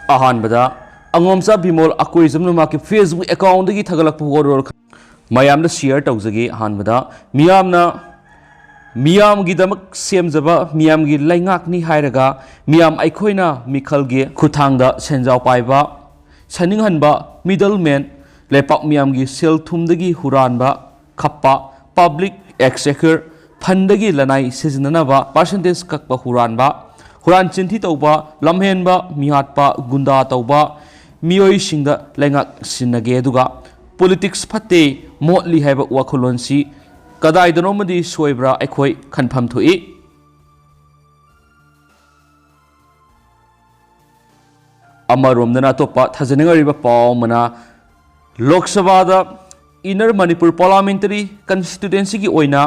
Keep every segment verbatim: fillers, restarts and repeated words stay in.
ꯑꯍꯥꯟꯕꯗ ꯑꯉꯣꯝꯆꯥ ꯕꯤꯃꯣꯜ ꯑꯀꯣꯏꯖꯝꯅ ꯃꯍꯥꯛꯀꯤ Facebook account ꯗꯒꯤ ꯊꯥꯒꯠꯂꯛꯄ ꯋꯥꯔꯣꯜ ꯃꯌꯥꯝꯗ share ꯇꯧꯖꯒꯦ꯫ ꯑꯍꯥꯟꯕꯗ, ꯃꯤꯌꯥꯝꯅ ꯃꯤꯌꯥꯝꯒꯤꯗꯃꯛ ꯁꯦꯝꯖꯕ ꯃꯤꯌꯥꯝꯒꯤ ꯂꯩꯉꯥꯛꯅꯤ ꯍꯥꯏꯔꯒ, ꯃꯤꯌꯥꯝ ꯑꯩꯈꯣꯏꯅ ꯃꯤꯈꯜꯒꯤ ꯈꯨꯠꯊꯥꯡꯗ ꯁꯦꯟꯖꯥꯎ ꯄꯥꯏꯕ, ꯁꯥꯅꯤꯡꯍꯟꯕ, middleman, ꯂꯩꯄꯥꯛ ꯃꯤꯌꯥꯝꯒꯤ ꯁꯦꯜ ꯊꯨꯝꯗꯒꯤ ꯍꯨꯔꯥꯟꯕ, ꯈꯞꯄ, public exchequer fund ꯗꯒꯤ ꯂꯅꯥꯏ ꯁꯤꯖꯤꯟꯅꯅꯕ percentage ꯀꯛꯄ, ꯍꯨꯔꯥꯟꯕ, ꯍꯨꯔꯥꯟ ꯆꯤꯟꯊꯤ ꯇꯧꯕ, ꯂꯝꯍꯦꯟꯕ, ꯃꯤꯍꯥꯠꯄ, ꯒꯨꯟꯗꯥ ꯇꯧꯕ ꯃꯤꯑꯣꯏꯁꯤꯡꯗ ꯂꯩꯉꯥꯛ ꯁꯤꯟꯅꯒꯦ꯫ ꯑꯗꯨꯒ politics ꯐꯠꯇꯦ, ꯃꯣꯠꯂꯤ ꯍꯥꯏꯕ ꯋꯥꯈꯜꯂꯣꯟꯁꯤ ꯀꯗꯥꯏꯗꯅꯣꯃꯗꯤ ꯁꯣꯏꯕ꯭ꯔꯥ ꯑꯩꯈꯣꯏ ꯈꯟꯐꯝ ꯊꯣꯛꯏ꯫ ꯑꯃꯔꯣꯝꯗꯅ ꯑꯇꯣꯞꯄ ꯊꯥꯖꯅꯤꯡꯉꯥꯏ ꯑꯣꯏꯕ ꯄꯥꯎ ꯑꯃꯅ, ꯂꯣꯛ ꯁꯚꯥꯗ Inner Manipur Parliamentary Constituency ꯒꯤ ꯑꯣꯏꯅ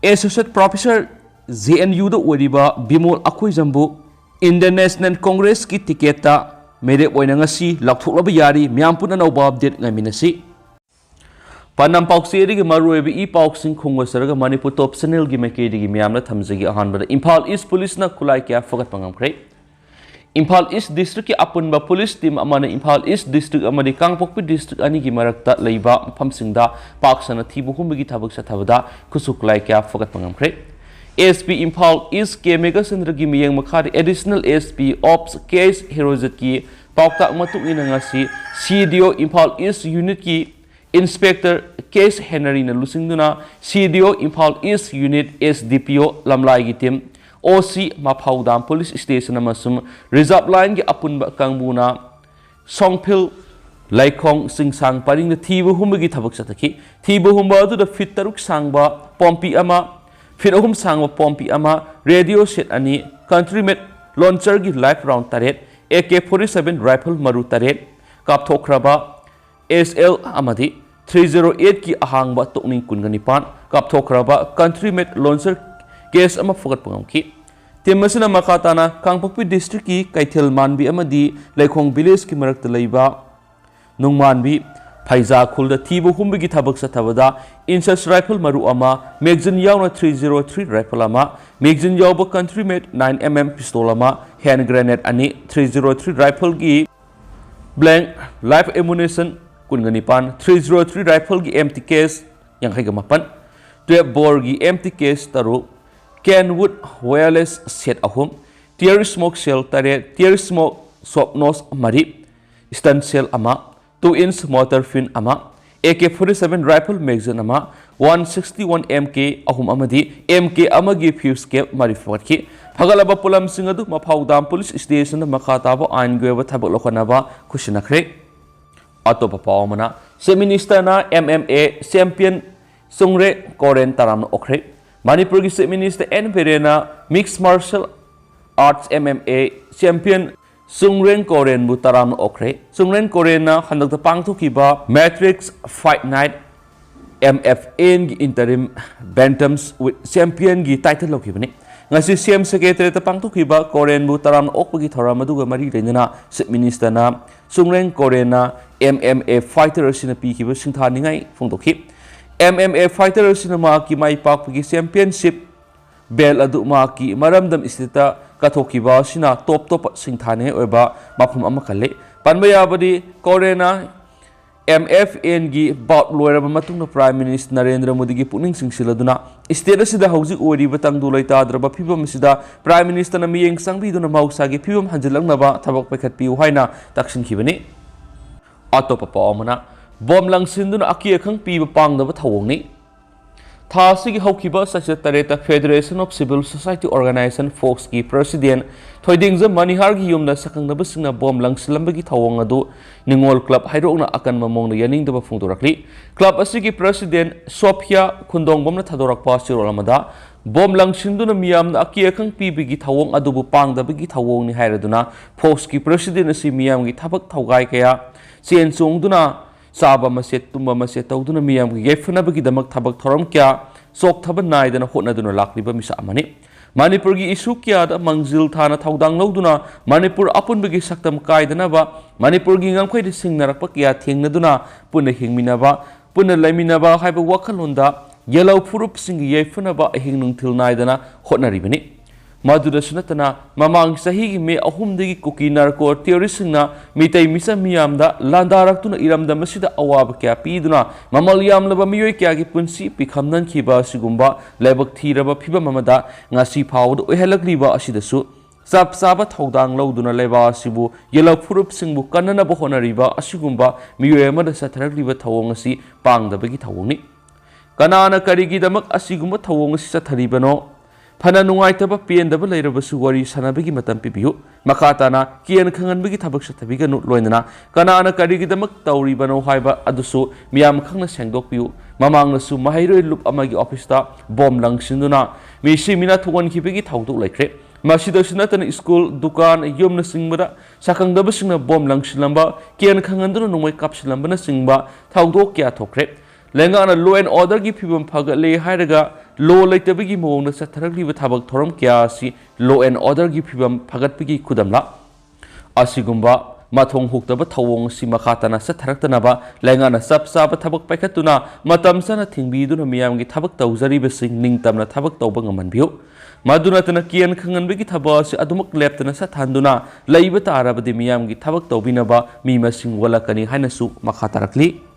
Associate Professor, J N U ꯗ ꯑꯣꯏꯔꯤꯕ ꯕꯤꯃꯣꯜ ꯑꯀꯣꯏꯖꯝꯕꯨ Indian National Congress ꯀꯤ ticket ꯇ ꯃꯤꯔꯦꯞ ꯑꯣꯏꯅ ꯉꯁꯤ ꯂꯥꯎꯊꯣꯛꯂꯕ ꯌꯥꯔꯤ꯫ ꯃꯌꯥꯝ ꯄꯨꯟꯅ ꯑꯅꯧꯕ update ꯉꯥꯏꯃꯤꯟꯅꯁꯤ꯫ ꯄꯥꯟꯗꯝ ꯄꯥꯎꯆꯦꯗꯒꯤ ꯃꯔꯨꯑꯣꯏꯕ ꯏ ꯄꯥꯎꯁꯤꯡ ꯈꯣꯡꯒꯣꯠꯆꯔꯒ ꯃꯅꯤꯄꯨꯔ Top Channel ꯒꯤ ꯃꯥꯏꯀꯩꯗꯒꯤ ꯃꯌꯥꯝꯗ ꯊꯝꯖꯒꯦ꯫ ꯑꯍꯥꯟꯕꯗ, ꯏꯝꯐꯥꯜ East Police ꯅ ꯈꯨꯠꯂꯥꯏ ꯀꯌꯥ ꯐꯒꯠꯄ ꯉꯝꯈ꯭ꯔꯦ꯫ ꯏꯝꯐꯥꯜ East District ꯀꯤ ꯑꯄꯨꯟꯕ police team ꯑꯃꯅ ꯏꯝꯐꯥꯜ East District ꯑꯃꯗꯤ ꯀꯥꯡꯄꯣꯛꯄꯤ District ꯑꯅꯤꯒꯤ ꯃꯔꯛꯇ ꯂꯩꯕ ꯃꯐꯝꯁꯤꯡꯗ ꯄꯥꯛ ꯁꯟꯅ ꯊꯤꯕ ꯍꯨꯝꯕꯒꯤ ꯊꯕꯛ ꯆꯠꯊꯕꯗ ꯈꯨꯠꯁꯨ ꯈꯨꯠꯂꯥꯏ ꯀꯌꯥ ꯐꯒꯠꯄ ꯉꯝꯈ꯭ꯔꯦ꯫ S P ꯏꯝꯐꯥꯜ East ꯀꯦ ꯃꯦꯘꯆꯟꯗ꯭ꯔꯒꯤ ꯃꯤꯠꯌꯦꯡ ꯃꯈꯥꯗ Additional S P Ops ꯀꯦ ꯑꯩꯆ ꯍꯦꯔꯣꯖꯤꯠꯀꯤ ꯄꯥꯎꯇꯥꯛ ꯃꯇꯨꯡ ꯏꯟꯅ ꯉꯁꯤ C D O Imphal East Unit ꯀꯤ Inspector ꯀꯦ ꯑꯦꯁ ꯍꯦꯅꯔꯤꯅ ꯂꯨꯆꯤꯡꯗꯨꯅ C D O Imphal East Unit, S D P O ꯂꯝꯂꯥꯏꯒꯤ team, O C ꯃꯐꯧꯗꯥꯝ Police Station ꯑꯃꯁꯨꯡ Reserve Line ꯒꯤ ꯑꯄꯨꯟꯕ ꯀꯥꯡꯕꯨꯅ ꯁꯣꯡꯐꯤꯜ ꯂꯩꯈꯣꯡ ꯆꯤꯡꯁꯥꯡ ꯄꯔꯤꯡꯗ ꯊꯤꯕ ꯍꯨꯝꯕꯒꯤ ꯊꯕꯛ ꯆꯠꯊꯈꯤ꯫ ꯊꯤꯕ ꯍꯨꯝꯕ ꯑꯗꯨꯗ feet ꯇꯔꯨꯛ ꯁꯥꯡꯕ ꯄꯣꯝꯄꯤ ꯑꯃ, feet ꯑꯍꯨꯝ ꯁꯥꯡꯕ ꯄꯣꯝꯄꯤ ꯑꯃ, radio set ꯑꯅꯤ, country made launcher ꯒꯤ live round ꯇꯔꯦꯠ, A K forty seven rifle ꯃꯔꯨ ꯇꯔꯦꯠ, ꯀꯥꯞꯊꯣꯛꯈ꯭ꯔꯕ S L ꯑꯃꯗꯤ three zero eight ꯀꯤ ꯑꯍꯥꯡꯕ ꯇꯣꯛꯅꯤꯡ ꯀꯨꯟꯒ ꯅꯤꯄꯥꯟ, ꯀꯥꯞꯊꯣꯛꯈ꯭ꯔꯕ country made launcher case ꯑꯃ ꯐꯒꯠꯄ ꯉꯝꯈꯤ꯫ Team ꯑꯁꯤꯅ ꯃꯈꯥ ꯇꯥꯅ ꯀꯥꯡꯄꯣꯛꯄꯤ District ꯀꯤ ꯀꯩꯊꯦꯜ ꯃꯥꯟꯕꯤ ꯑꯃꯗꯤ ꯂꯩꯈꯣꯡ Village ꯀꯤ ꯃꯔꯛꯇ ꯂꯩꯕ ꯅꯨꯡꯃꯥꯟꯕꯤ ꯐꯩꯖꯥ ꯈꯨꯜꯗ ꯊꯤꯕ ꯍꯨꯝꯕꯒꯤ ꯊꯕꯛ ꯆꯠꯊꯕꯗ inches rifle ꯃꯔꯨ ꯑꯃ, magazine ꯌꯥꯎꯅ three zero three rifle ꯑꯃ, magazine ꯌꯥꯎꯕ country made nine M M pistol ꯑꯃ, hand grenade ꯑꯅꯤ, three zero three rifleꯒꯤ blank, live ammunition ꯀꯨꯟꯒ ꯅꯤꯄꯥꯟ, three zero three rifleꯒꯤ empty case ꯌꯥꯡꯈꯩꯒ ꯃꯥꯄꯟ, twelve boreꯒꯤ empty case ꯇꯔꯨꯛ, Kenwood wireless set ꯑꯍꯨꯝ, tear smoke shell ꯇꯔꯦꯠ, tear smoke soap nose ꯃꯔꯤ, stun shell ꯑꯃ, two inch mortar fin ꯑꯃ, A K forty seven rifle magazine ꯑꯃ, one sixty one M K ꯑꯍꯨꯝ ꯑꯃꯗꯤ M K ꯑꯃꯒꯤ fuse cap ꯃꯔꯤ ꯐꯒꯠꯈꯤ꯫ ꯐꯒꯠꯂꯕ ꯄꯣꯠꯂꯝꯁꯤꯡ ꯑꯗꯨ ꯃꯐꯧ ꯗꯥꯝ police stationꯗ ꯃꯈꯥ ꯇꯥꯕ ꯑꯥꯏꯟꯒꯤ ꯑꯣꯏꯕ ꯊꯕꯛ ꯂꯧꯈꯠꯅꯕ ꯈꯨꯠꯁꯤꯟꯅꯈ꯭ꯔꯦ꯫ ꯑꯇꯣꯞꯄ ꯄꯥꯎ ꯑꯃꯅ, Chief Ministerꯅ M M A champion ꯆꯨꯡꯔꯦ ꯀꯣꯔꯦꯟ ꯇꯔꯥꯝꯅ ꯑꯣꯛꯈ꯭ꯔꯦ꯫ ꯃꯅꯤꯄꯨꯔꯒꯤ Chief Minister N ꯕꯤꯔꯦꯟꯅ mixed martial arts M M A champion ꯆꯨꯡꯔꯦꯟ ꯀꯣꯔꯦꯟꯕꯨ ꯇꯔꯥꯝꯅ ꯑꯣꯛꯈ꯭ꯔꯦ꯫ ꯆꯨꯡꯔꯦꯟ ꯀꯣꯔꯦꯟꯅ ꯍꯟꯗꯛꯇ ꯄꯥꯡꯊꯣꯛꯈꯤꯕ Matrix Fight Night M F Nꯒꯤ interim bantamweight championꯒꯤ title ꯂꯧꯈꯤꯕꯅꯤ꯫ ꯉꯁꯤ C M Secretariatꯇ ꯄꯥꯡꯊꯣꯛꯈꯤꯕ ꯀꯣꯔꯦꯟꯕꯨ ꯇꯔꯥꯝꯅ ꯑꯣꯛꯄꯒꯤ ꯊꯧꯔꯝ ꯑꯗꯨꯒ ꯃꯔꯤ ꯂꯩꯅꯅ Chief Ministerꯅ ꯆꯨꯡꯔꯦꯟ ꯀꯣꯔꯦꯟꯅ M M A fighter ꯑꯁꯤꯅ ꯄꯤꯈꯤꯕ ꯁꯤꯡꯊꯥꯅꯤꯡꯉꯥꯏ ꯐꯣꯡꯗꯣꯛꯈꯤ꯫ M M A fighter ꯑꯁꯤꯅ ꯃꯍꯥꯛꯀꯤ ꯃꯥꯏ ꯄꯥꯛꯄꯒꯤ championship belt ꯑꯗꯨ ꯃꯍꯥꯛꯀꯤ ꯃꯔꯝꯗꯝ stateꯇ ꯀꯠꯊꯣꯛꯈꯤꯕ ꯑꯁꯤꯅ ꯇꯣꯞ ꯇꯣꯞꯄ ꯁꯤꯡꯊꯥꯅꯤꯡꯉꯥꯏ ꯑꯣꯏꯕ ꯃꯐꯝ ꯑꯃ ꯀꯜꯂꯤ꯫ ꯄꯟꯕ ꯌꯥꯕꯗꯤ, ꯀꯣꯔꯦꯟꯅ M F Nꯒꯤ bout ꯂꯣꯏꯔꯕ ꯃꯇꯨꯡꯗ Prime Minister ꯅꯔꯦꯟꯗ꯭ꯔ ꯃꯣꯗꯤꯒꯤ ꯄꯨꯛꯅꯤꯡ ꯆꯤꯡꯁꯤꯜꯂꯗꯨꯅ, state ꯑꯁꯤꯗ ꯍꯧꯖꯤꯛ ꯑꯣꯏꯔꯤꯕ ꯇꯪꯗꯨ ꯂꯩꯇꯥꯗ꯭ꯔꯕ ꯐꯤꯕꯝ ꯑꯁꯤꯗ Prime Ministerꯅ ꯃꯤꯠꯌꯦꯡ ꯆꯪꯕꯤꯗꯨꯅ ꯃꯍꯧꯁꯥꯒꯤ ꯐꯤꯕꯝ ꯍꯟꯖꯤꯜꯂꯛꯅꯕ ꯊꯕꯛ ꯄꯥꯏꯈꯠꯄꯤꯌꯨ ꯍꯥꯏꯅ ꯇꯛꯁꯤꯟꯈꯤꯕꯅꯤ꯫ ꯑꯇꯣꯞꯄ ꯄꯥꯎ ꯑꯃꯅ, ꯕꯣꯝ ꯂꯪꯁꯤꯟꯗꯨꯅ ꯑꯀꯤ ꯑꯈꯪ ꯄꯤꯕ ꯄꯥꯡꯗꯕ ꯊꯧꯑꯣꯡꯅꯤ꯫ ꯊꯥ ꯑꯁꯤꯒꯤ ꯍꯧꯈꯤꯕ ꯆꯩꯆꯠ ꯇꯔꯦꯠꯇ Federation of Civil Society Organization, ꯐꯣꯛꯁꯀꯤ president ꯊꯣꯏꯗꯤꯡꯖꯝ ꯃꯅꯤꯍꯥꯔꯒꯤ ꯌꯨꯝꯗ ꯁꯛꯈꯪꯅꯕꯁꯤꯡꯅ ꯕꯣꯝ ꯂꯪꯁꯤꯜꯂꯝꯕꯒꯤ ꯊꯧꯑꯣꯡ ꯑꯗꯨ ꯅꯤꯉꯣꯜ club ꯍꯥꯏꯗꯣꯛꯅ ꯑꯀꯟꯕ ꯃꯑꯣꯡꯗ ꯌꯥꯅꯤꯡꯗꯕ ꯐꯣꯡꯗꯣꯔꯛꯂꯤ꯫ Club ꯑꯁꯤꯒꯤ president ꯁꯣꯐꯤꯌꯥ ꯈꯨꯟꯗꯣꯡꯕꯝꯅ ꯊꯥꯗꯣꯔꯛꯄ ꯆꯦꯔꯣꯜ ꯑꯃꯗ, ꯕꯣꯝ ꯂꯪꯁꯤꯟꯗꯨꯅ ꯃꯤꯌꯥꯝꯅ ꯑꯀꯤ ꯑꯈꯪ ꯄꯤꯕꯒꯤ ꯊꯧꯑꯣꯡ ꯑꯗꯨꯕꯨ ꯄꯥꯡꯗꯕꯒꯤ ꯊꯧꯑꯣꯡꯅꯤ ꯍꯥꯏꯔꯗꯨꯅ, ꯐꯣꯛꯁꯀꯤ president ꯑꯁꯤ ꯃꯤꯌꯥꯝꯒꯤ ꯊꯕꯛ ꯊꯧꯒꯥꯏ ꯀꯌꯥ ꯆꯦꯟ ꯆꯣꯡꯗꯨꯅ, ꯆꯥꯕ ꯃꯆꯦꯠ, ꯇꯨꯝꯕ ꯃꯆꯦꯠ ꯇꯧꯗꯨꯅ ꯃꯤꯌꯥꯝꯒꯤ ꯌꯥꯏꯐꯅꯕꯒꯤꯗꯃꯛ ꯊꯕꯛ ꯊꯧꯔꯝ ꯀꯌꯥ ꯆꯣꯛꯊꯕ ꯅꯥꯏꯗꯅ ꯍꯣꯠꯅꯗꯨꯅ ꯂꯥꯛꯂꯤꯕ ꯃꯤꯁꯛ ꯑꯃꯅꯤ꯫ ꯃꯅꯤꯄꯨꯔꯒꯤ issue ꯀꯌꯥꯗ ꯃꯥꯡꯖꯤꯜ ꯊꯥꯅ ꯊꯧꯗꯥꯡ ꯂꯧꯗꯨꯅ ꯃꯅꯤꯄꯨꯔ ꯑꯄꯨꯟꯕꯒꯤ ꯁꯛꯇꯝ ꯀꯥꯏꯗꯅꯕ, ꯃꯅꯤꯄꯨꯔꯒꯤ ꯉꯝꯈꯩꯗ ꯁꯤꯡꯅꯔꯛꯄ ꯀꯌꯥ ꯊꯦꯡꯅꯗꯨꯅ ꯄꯨꯟꯅ ꯍꯤꯡꯃꯤꯟꯅꯕ, ꯄꯨꯟꯅ ꯂꯩꯃꯤꯟꯅꯕ ꯍꯥꯏꯕ ꯋꯥꯈꯜꯂꯣꯟꯗ ꯌꯦꯜꯍꯧ ꯐꯨꯔꯨꯞꯁꯤꯡꯒꯤ ꯌꯥꯏꯐꯅꯕ ꯑꯍꯤꯡ ꯅꯨꯡꯊꯤꯜ ꯅꯥꯏꯗꯅ ꯍꯣꯠꯅꯔꯤꯕꯅꯤ꯫ ꯃꯗꯨꯗꯁꯨ ꯅꯠꯇꯅ, ꯃꯃꯥꯡ ꯆꯍꯤꯒꯤ ꯃꯦ ꯑꯍꯨꯝꯗꯒꯤ ꯀꯨꯀꯤ ꯅꯥꯔꯀꯣ ꯇꯦꯔꯣꯔꯤꯁꯁꯤꯡꯅ ꯃꯤꯇꯩ ꯃꯤꯆꯝ ꯃꯤꯌꯥꯝꯗ ꯂꯥꯟꯗꯥꯔꯛꯇꯨꯅ ꯏꯔꯝꯗꯝ ꯑꯁꯤꯗ ꯑꯋꯥꯕ ꯀꯌꯥ ꯄꯤꯗꯨꯅ ꯃꯃꯜ ꯌꯥꯝꯂꯕ ꯃꯤꯑꯣꯏ ꯀꯌꯥꯒꯤ ꯄꯨꯟꯁꯤ ꯄꯤꯈꯝꯅꯟꯈꯤꯕ ꯑꯁꯤꯒꯨꯝꯕ ꯂꯥꯏꯕꯛ ꯊꯤꯔꯕ ꯐꯤꯕꯝ ꯑꯃꯗ ꯉꯁꯤ ꯐꯥꯎꯕꯗ ꯑꯣꯏꯍꯜꯂꯛꯂꯤꯕ ꯑꯁꯤꯗꯁꯨ ꯆꯞ ꯆꯥꯕ ꯊꯧꯗꯥꯡ ꯂꯧꯗꯨꯅ ꯂꯩꯕꯥꯛ ꯑꯁꯤꯕꯨ ꯌꯦꯜꯍꯧ ꯐꯨꯔꯨꯞꯁꯤꯡꯕꯨ ꯀꯟꯅꯅꯕ ꯍꯣꯠꯅꯔꯤꯕ ꯑꯁꯤꯒꯨꯝꯕ ꯃꯤꯑꯣꯏ ꯑꯃꯗ ꯆꯠꯊꯔꯛꯂꯤꯕ ꯊꯧꯑꯣꯡ ꯑꯁꯤ ꯄꯥꯡꯗꯕꯒꯤ ꯊꯧꯑꯣꯡꯅꯤ꯫ ꯀꯅꯥꯅ ꯀꯔꯤꯒꯤꯗꯃꯛ ꯑꯁꯤꯒꯨꯝꯕ ꯊꯧꯑꯣꯡ ꯑꯁꯤ ꯆꯠꯊꯔꯤꯕꯅꯣ? ꯐꯅ ꯅꯨꯡꯉꯥꯏꯇꯕ, ꯄꯦꯟꯗꯕ ꯂꯩꯔꯕꯁꯨ ꯋꯥꯔꯤ ꯁꯥꯟꯅꯕꯒꯤ ꯃꯇꯝ ꯄꯤꯕꯤꯌꯨ꯫ ꯃꯈꯥ ꯇꯥꯅ ꯀꯤꯍꯟ ꯈꯪꯍꯟꯕꯒꯤ ꯊꯕꯛ ꯆꯠꯊꯕꯤꯒꯅꯨ, ꯂꯣꯏꯅꯅ ꯀꯅꯥꯅ ꯀꯔꯤꯒꯤꯗꯃꯛ ꯇꯧꯔꯤꯕꯅꯣ ꯍꯥꯏꯕ ꯑꯗꯨꯁꯨ ꯃꯤꯌꯥꯝ ꯈꯪꯅ ꯁꯦꯡꯗꯣꯛꯄꯤꯌꯨ꯫ ꯃꯃꯥꯡꯗꯁꯨ ꯃꯍꯩꯔꯣꯏ ꯂꯨꯞ ꯑꯃꯒꯤ ꯑꯣꯐꯤꯁꯇ ꯕꯣꯝ ꯂꯪꯁꯤꯟꯗꯨꯅ ꯃꯤꯁꯤ ꯃꯤꯅꯥ ꯊꯣꯛꯍꯟꯈꯤꯕꯒꯤ ꯊꯧꯗꯣꯛ ꯂꯩꯈ꯭ꯔꯦ꯫ ꯃꯁꯤꯗꯁꯨ ꯅꯠꯇꯅ ꯁ꯭ꯀꯨꯜ, ꯗꯨꯀꯥꯟ, ꯌꯨꯝꯅꯆꯤꯡꯕꯗ ꯁꯛꯈꯪꯗꯕꯁꯤꯡꯅ ꯕꯣꯝ ꯂꯪꯁꯤꯜꯂꯝꯕ, ꯀꯤꯍꯟ ꯈꯪꯍꯟꯗꯨꯅ ꯅꯣꯡꯃꯩ ꯀꯥꯞꯁꯤꯜꯂꯝꯕꯅꯆꯤꯡꯕ ꯊꯧꯗꯣꯛ ꯀꯌꯥ ꯊꯣꯛꯈ꯭ꯔꯦ꯫ ꯂꯩꯉꯥꯛꯅ law and orderꯒꯤ ꯐꯤꯕꯝ ꯐꯒꯠꯂꯦ ꯍꯥꯏꯔꯒ law ꯂꯩꯇꯕꯒꯤ ꯃꯑꯣꯡꯗ ꯆꯠꯊꯔꯛꯂꯤꯕ ꯊꯕꯛ ꯊꯧꯔꯝ ꯀꯌꯥ ꯑꯁꯤ law and orderꯒꯤ ꯐꯤꯕꯝ ꯐꯒꯠꯄꯒꯤ ꯈꯨꯗꯝꯂ? ꯑꯁꯤꯒꯨꯝꯕ ꯃꯊꯣꯡ ꯍꯨꯛꯇꯕ ꯊꯧꯑꯣꯡ ꯑꯁꯤ ꯃꯈꯥ ꯇꯥꯅ ꯆꯠꯊꯔꯛꯇꯅꯕ ꯂꯩꯉꯥꯛꯅ ꯆꯞ ꯆꯥꯕ ꯊꯕꯛ ꯄꯥꯏꯈꯠꯇꯨꯅ ꯃꯇꯝ ꯆꯥꯅ ꯊꯤꯡꯕꯤꯗꯨꯅ ꯃꯤꯌꯥꯝꯒꯤ ꯊꯕꯛ ꯇꯧꯖꯔꯤꯕꯁꯤꯡ ꯅꯤꯡꯇꯝꯅ ꯊꯕꯛ ꯇꯧꯕ ꯉꯝꯍꯟꯕꯤꯌꯨ꯫ ꯃꯗꯨ ꯅꯠꯇꯅ ꯀꯤꯍꯟ ꯈꯪꯍꯟꯕꯒꯤ ꯊꯕꯛ ꯑꯁꯤ ꯑꯗꯨꯃꯛ ꯂꯦꯞꯇꯅ ꯆꯠꯊꯍꯟꯗꯨꯅ ꯂꯩꯕ ꯇꯥꯔꯕꯗꯤ ꯃꯤꯌꯥꯝꯒꯤ ꯊꯕꯛ ꯇꯧꯕꯤꯅꯕ ꯃꯤ ꯃꯁꯤꯡ ꯋꯥꯠꯂꯛꯀꯅꯤ ꯍꯥꯏꯅꯁꯨ ꯃꯈꯥ ꯇꯥꯔꯛꯂꯤ꯫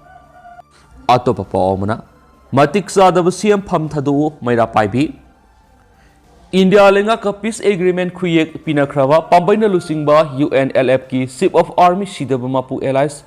ꯑꯇꯣꯞꯄ ꯄꯥꯎ ꯑꯃꯅ, ꯃꯇꯤꯛ ꯆꯥꯗꯕ ꯁꯦꯟꯐꯝ ꯊꯥꯗꯣꯛꯎ ꯃꯩꯔꯥ ꯄꯥꯏꯕꯤ꯫ ꯏꯟꯗꯤꯌꯥ ꯂꯩꯉꯥꯛꯀ peace agreement ꯈꯨꯌꯦꯛ ꯄꯤꯅꯈ꯭ꯔꯕ ꯄꯥꯝꯕꯩꯅ ꯂꯨꯆꯤꯡꯕ UNLFꯀꯤ Chief of Army ꯁꯤꯗꯕ ꯃꯄꯨ ꯑꯦꯂꯥꯏꯁ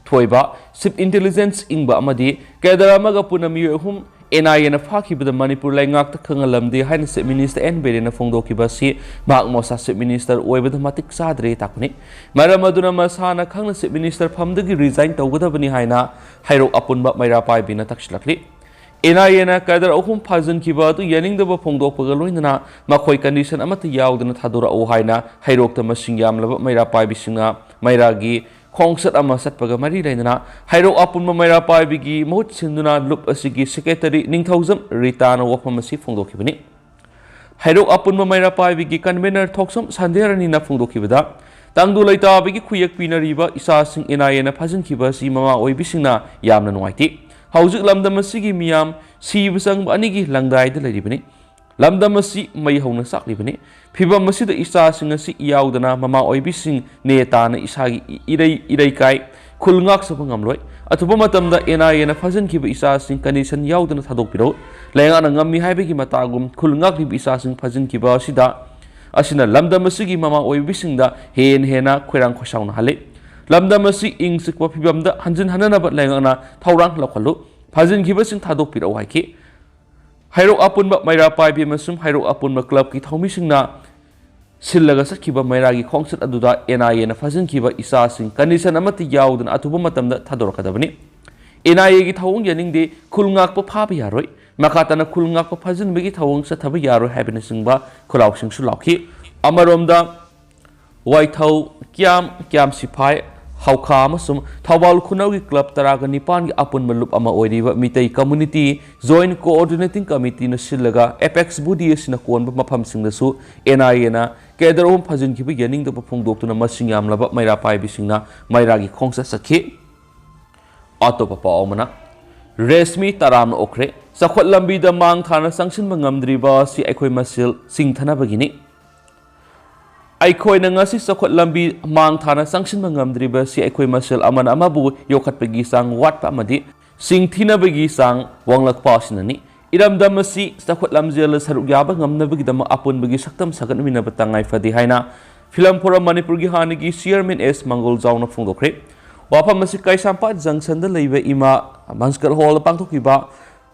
ꯊꯣꯏꯕ, Chief Intelligence ꯏꯪꯕ ꯑꯃꯗꯤ cadre ꯑꯃꯒ ꯄꯨꯟꯅ ꯃꯤꯑꯣꯏ ꯑꯍꯨꯝ NIAꯅ ꯐꯥꯈꯤꯕꯗ ꯃꯅꯤꯄꯨꯔ ꯂꯩꯉꯥꯛꯇ ꯈꯪꯍꯜꯂꯝꯗꯦ ꯍꯥꯏꯅ Chief Minister ꯑꯦꯟ ꯕꯤꯔꯦꯟꯅ ꯐꯣꯡꯗꯣꯛꯈꯤꯕ ꯑꯁꯤ ꯃꯍꯥꯛ ꯃꯣꯁꯥ Chief Minister ꯑꯣꯏꯕꯗ ꯃꯇꯤꯛ ꯆꯥꯗ꯭ꯔꯦ ꯇꯥꯛꯄꯅꯤ꯫ ꯃꯔꯝ ꯑꯗꯨꯅ ꯃꯁꯥꯅ ꯈꯪꯅ Chief Minister ꯐꯝꯗꯒꯤ resign ꯇꯧꯒꯗꯕꯅꯤ ꯍꯥꯏꯅ ꯍꯩꯔꯣꯛ ꯑꯄꯨꯟꯕ ꯃꯩꯔꯥ ꯄꯥꯏꯕꯤꯅ ꯇꯛꯁꯤꯜꯂꯛꯂꯤ꯫ NIAꯅ cadre ꯑꯍꯨꯝ ꯐꯥꯖꯤꯟꯈꯤꯕ ꯑꯗꯨ ꯌꯥꯅꯤꯡꯗꯕ ꯐꯣꯡꯗꯣꯛꯄꯒ ꯂꯣꯏꯅꯅ ꯃꯈꯣꯏ condition ꯑꯃꯠꯇ ꯌꯥꯎꯗꯅ ꯊꯥꯗꯣꯔꯛꯎ ꯍꯥꯏꯅ ꯍꯩꯔꯣꯛꯇ ꯃꯁꯤꯡ ꯌꯥꯝꯂꯕ ꯃꯩꯔꯥ ꯄꯥꯏꯕꯤꯁꯤꯡꯅ ꯃꯩꯔꯥꯒꯤ ꯈꯣꯡꯆꯠ ꯑꯃ ꯆꯠꯄꯒ ꯃꯔꯤ ꯂꯩꯅꯅ ꯍꯩꯔꯣꯛ ꯑꯄꯨꯟꯕ ꯃꯩꯔꯥ ꯄꯥꯏꯕꯤꯒꯤ ꯃꯍꯨꯠ ꯁꯤꯟꯗꯨꯅ ꯂꯨꯞ ꯑꯁꯤꯒꯤ secretary ꯅꯤꯡꯊꯧꯖꯝ ꯔꯤꯇꯥꯅ ꯋꯥꯐꯝ ꯑꯁꯤ ꯐꯣꯡꯗꯣꯛꯈꯤꯕꯅꯤ꯫ ꯍꯩꯔꯣꯛ ꯑꯄꯨꯟꯕ ꯃꯩꯔꯥ ꯄꯥꯏꯕꯤꯒꯤ convener ꯊꯣꯛꯆꯝ ꯁꯟꯗ꯭ꯌꯥꯔꯥꯅꯤꯅ ꯐꯣꯡꯗꯣꯛꯈꯤꯕꯗ, ꯇꯪꯗꯨ ꯂꯩꯇꯥꯕꯒꯤ ꯈꯨꯌꯦꯛ ꯄꯤꯅꯔꯤꯕ ꯏꯆꯥꯁꯤꯡ NIAꯅ ꯐꯥꯖꯤꯟꯈꯤꯕ ꯑꯁꯤ ꯃꯃꯥ ꯑꯣꯏꯕꯤꯁꯤꯡꯅ ꯌꯥꯝꯅ ꯅꯨꯡꯉꯥꯏꯇꯦ꯫ ꯍꯧꯖꯤꯛ ꯂꯝꯗꯝ ꯑꯁꯤꯒꯤ ꯃꯤꯌꯥꯝ ꯁꯤꯕ ꯆꯪꯕ ꯑꯅꯤꯒꯤ ꯂꯪꯗꯥꯏꯗ ꯂꯩꯔꯤꯕꯅꯤ꯫ ꯂꯝꯗꯝ ꯑꯁꯤ ꯃꯩ ꯍꯧꯅ ꯆꯥꯛꯂꯤꯕꯅꯤ꯫ ꯐꯤꯚꯝ ꯑꯁꯤꯗ ꯏꯆꯥꯁꯤꯡ ꯑꯁꯤ ꯌꯥꯎꯗꯅ ꯃꯃꯥ ꯑꯣꯏꯕꯤꯁꯤꯡ ꯅꯦ ꯇꯥꯅ ꯏꯁꯥꯒꯤ ꯏꯔꯩ ꯏꯔꯩꯀꯥꯏ ꯈꯨꯜ ꯉꯥꯛꯆꯕ ꯉꯝꯂꯣꯏ꯫ ꯑꯊꯨꯕ ꯃꯇꯝꯗ ꯑꯦꯟ ꯑꯥꯏ ꯑꯦꯅ ꯐꯥꯖꯤꯟꯈꯤꯕ ꯏꯆꯥꯁꯤꯡ ꯀꯟꯗꯤꯁꯟ ꯌꯥꯎꯗꯅ ꯊꯥꯗꯣꯛꯄꯤꯔꯛꯎ꯫ ꯂꯩꯉꯥꯛꯅ ꯉꯝꯃꯤ ꯍꯥꯏꯕꯒꯤ ꯃꯇꯥꯒꯨꯝ ꯈꯨꯜ ꯉꯥꯛꯂꯤꯕ ꯏꯆꯥꯁꯤꯡ ꯐꯥꯖꯤꯟꯈꯤꯕ ꯑꯁꯤꯗ, ꯑꯁꯤꯅ ꯂꯝꯗꯝ ꯑꯁꯤꯒꯤ ꯃꯃꯥ ꯑꯣꯏꯕꯤꯁꯤꯡꯗ ꯍꯦꯟꯅ ꯍꯦꯟꯅ ꯈꯣꯏꯔꯥꯡ ꯈꯣꯏꯁꯥꯎꯅꯍꯜꯂꯤ꯫ ꯂꯝꯗꯝ ꯑꯁꯤ ꯏꯪ ꯆꯤꯛꯄ ꯐꯤꯚꯝꯗ ꯍꯟꯖꯤꯟꯍꯟꯅꯅꯕ ꯂꯩꯉꯥꯛꯅ ꯊꯧꯔꯥꯡ ꯂꯧꯈꯠꯂꯨ꯫ ꯐꯥꯖꯤꯟꯈꯤꯕꯁꯤꯡ ꯊꯥꯗꯣꯛꯄꯤꯔꯛꯎ ꯍꯥꯏꯈꯤ꯫ ꯍꯩꯔꯣꯛ ꯑꯄꯨꯟꯕ ꯃꯩꯔꯥ ꯄꯥꯏꯕꯤ ꯑꯃꯁꯨꯡ ꯍꯩꯔꯣꯛ ꯑꯄꯨꯟꯕ ꯀ꯭ꯂꯕꯀꯤ ꯊꯧꯃꯤꯁꯤꯡꯅ ꯁꯤꯜꯂꯒ ꯆꯠꯈꯤꯕ ꯃꯩꯔꯥꯒꯤ ꯈꯣꯡꯆꯠ ꯑꯗꯨꯗ ꯑꯦꯟ ꯑꯥꯏ ꯑꯦꯅ ꯐꯥꯖꯤꯟꯈꯤꯕ ꯏꯆꯥꯁꯤꯡ ꯀꯟꯗꯤꯁꯟ ꯑꯃꯠꯇ ꯌꯥꯎꯗꯅ ꯑꯊꯨꯕ ꯃꯇꯝꯗ ꯊꯥꯗꯣꯔꯛꯀꯗꯕꯅꯤ꯫ ꯑꯦꯟ ꯑꯥꯏ ꯑꯦꯒꯤ ꯊꯧꯑꯣꯡ ꯌꯥꯅꯤꯡꯗꯦ, ꯈꯨꯜ ꯉꯥꯛꯄ ꯐꯥꯕ ꯌꯥꯔꯣꯏ, ꯃꯈꯥ ꯇꯥꯅ ꯈꯨꯜ ꯉꯥꯛꯄ ꯐꯥꯖꯤꯟꯕꯒꯤ ꯊꯧꯑꯣꯡ ꯆꯠꯊꯕ ꯌꯥꯔꯣꯏ ꯍꯥꯏꯕꯅꯆꯤꯡꯕ ꯈꯣꯜꯂꯥꯎꯁꯤꯡꯁꯨ ꯂꯥꯎꯈꯤ꯫ ꯑꯃꯔꯣꯝꯗ, ꯋꯥꯏꯊꯧ, ꯀ꯭ꯌꯥꯝ, ꯀ꯭ꯌꯥꯝ ꯁꯤꯐꯥꯏ, ꯍꯧꯈꯥ ꯑꯃꯁꯨꯡ ꯊꯧꯕꯥꯜ ꯈꯨꯅꯧꯒꯤ ꯀ꯭ꯂꯕ ꯇꯔꯥꯒ ꯅꯤꯄꯥꯟꯒꯤ ꯑꯄꯨꯟꯕ ꯂꯨꯞ ꯑꯃ ꯑꯣꯏꯔꯤꯕ ꯃꯤꯇꯩ ꯀꯝꯃ꯭ꯌꯨꯅꯤꯇꯤ ꯖꯣꯏꯟꯠ ꯀꯣꯑꯣꯔꯗꯤꯅꯦꯇꯤꯡ ꯀꯃꯤꯇꯤꯅ ꯁꯤꯜꯂꯒ ꯑꯦꯄꯦꯛꯁ ꯕꯣꯗꯤ ꯑꯁꯤꯅ ꯀꯣꯟꯕ ꯃꯐꯝꯁꯤꯡꯗꯁꯨ ꯑꯦꯟ ꯑꯥꯏ ꯑꯦꯅ ꯀꯦꯗꯔ ꯑꯍꯨꯝ ꯐꯥꯖꯤꯟꯈꯤꯕ ꯌꯥꯅꯤꯡꯗꯕ ꯐꯣꯡꯗꯣꯛꯇꯨꯅ ꯃꯁꯤꯡ ꯌꯥꯝꯂꯕ ꯃꯩꯔꯥ ꯄꯥꯏꯕꯤꯁꯤꯡꯅ ꯃꯩꯔꯥꯒꯤ ꯈꯣꯡꯆꯠ ꯆꯠꯈꯤ꯫ ꯑꯇꯣꯞꯄ ꯄꯥꯎ ꯑꯃꯅ, ꯔꯦꯁꯃꯤ ꯇꯔꯥꯝꯅ ꯑꯣꯛꯈ꯭ꯔꯦ, ꯆꯥꯎꯈꯠ ꯂꯝꯕꯤꯗ ꯃꯥꯡ ꯊꯥꯅ ꯆꯪꯁꯤꯟꯕ ꯉꯝꯗ꯭ꯔꯤꯕ ꯑꯁꯤ ꯑꯩꯈꯣꯏ ꯃꯁꯦꯜ ꯆꯤꯡꯊꯅꯕꯒꯤꯅꯤ꯫ ꯑꯩꯈꯣꯏꯅ ꯉꯁꯤ ꯆꯥꯎꯈꯠ ꯂꯝꯕꯤ ꯃꯥꯡ ꯊꯥꯅ ꯆꯪꯁꯤꯟꯕ ꯉꯝꯗ꯭ꯔꯤꯕ ꯑꯁꯤ ꯑꯩꯈꯣꯏ ꯃꯁꯦꯜ ꯑꯃꯅ ꯑꯃꯕꯨ ꯌꯣꯛꯈꯠꯄꯒꯤ ꯆꯥꯡ ꯋꯥꯠꯄ ꯑꯃꯗꯤ ꯆꯤꯡꯊꯤꯅꯕꯒꯤ ꯆꯥꯡ ꯋꯥꯡꯂꯛꯄ ꯑꯁꯤꯅꯅꯤ꯫ ꯏꯔꯝꯗꯝ ꯑꯁꯤ ꯆꯥꯎꯈꯠ ꯂꯝꯖꯦꯜꯗ ꯁꯔꯨꯛ ꯌꯥꯕ ꯉꯝꯅꯕꯒꯤꯗꯃꯛ ꯑꯄꯨꯟꯕꯒꯤ ꯁꯛꯇꯝ ꯁꯥꯒꯠꯃꯤꯟꯅꯕ ꯇꯉꯥꯏ ꯐꯗꯦ ꯍꯥꯏꯅ ꯐꯤꯂꯝ ꯐꯣꯔꯝ ꯃꯅꯤꯄꯨꯔꯒꯤ ꯍꯥꯟꯅꯒꯤ ꯆꯤꯌꯔꯃꯦꯟ ꯑꯦꯁ ꯃꯪꯒꯣꯜꯖꯥꯎꯅ ꯐꯣꯡꯗꯣꯛꯈ꯭ꯔꯦ꯫ ꯋꯥꯐꯝ ꯑꯁꯤ ꯀꯩꯁꯥꯝꯄꯥꯠ ꯖꯪꯁꯟꯗ ꯂꯩꯕ ꯏꯃꯥ ꯃꯟꯁꯀꯔ ꯍꯣꯜꯗ ꯄꯥꯡꯊꯣꯛꯈꯤꯕ